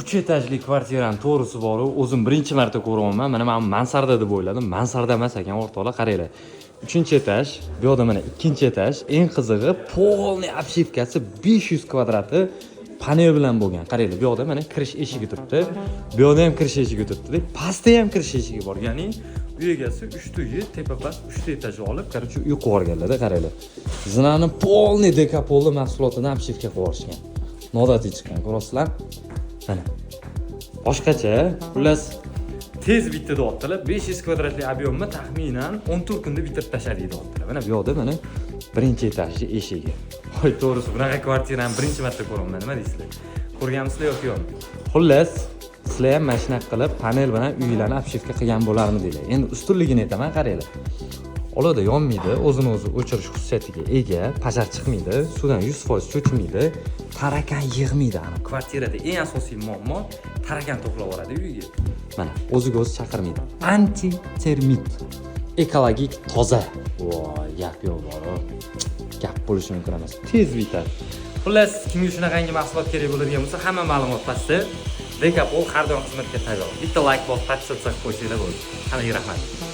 Uch etajli kvartirani, to'g'risi boru, o'zim birinchi marta ko'ryapman. Mana man mansarda deb o'yladim, mansarda emas ekan, o'rtoqlar, qaranglar. Uchinchi etaj, bu yoqda mana ikkinchi etaj. Eng qizig'i, полный обшивка si 500 kvadrati panel bilan bo'lgan. Qaranglar, bu yoqda mana kirish eshigi turibdi, bu yoqda ham kirish eshigi turibdi, pastda ham kirish eshigi bor. Ya'ni uy egasi uchta uyi tepa past uchta etaj olib, короче, uy qurib yuborganlarda. Qaranglar, zinani полный Dekapolni mahsulotidan обшивка qilib yuborishgan, noodatiy chiqqan, ko'ryapsizlar. Mana boshqacha. Xullas, tez bitdi deyaptilar. 500 kvadratli объем ni taxminan 14 kunda bitirib tashladik deyaptilar. Mana bu yoqda mana birinchi etajli eshigi. Voy, to'g'risi, bunaqa kvartirani birinchi marta ko'ryapman. Nima deysizlar, ko'rganmisizlar yoki yo'q? Xullas, sizlar ham mana shunaqa qilib panel bilan uylarni обшивка qilgan bo'larmidinglar? Endi ustunligini aytaman, qaranglar: olovda yonmaydi, o'zini o'zi o'chirish xususiyatiga ega, пожар chiqmaydi, suvdan 100% cho'chimaydi, tarakan yig'maydi. Ana kvartirada eng asosiy muammo, tarakan to'plab yuboradi uyga. Mana o'ziga o'zi chaqirmaydi, anti termit, ekologik toza. Voy, gap yo'q, boru, gap bo'lishi mumkin emas, tez bitadi. Xullas, kimga shunaqangi mahsulot kerak bo'ladigan bo'lsa, hamma ma'lumot pastda. Dekapol har doim xizmatga tayyor. Bitta layk bosib, подписаться qilib qo'ysanglar bo'ldi. Hammaga rahmat.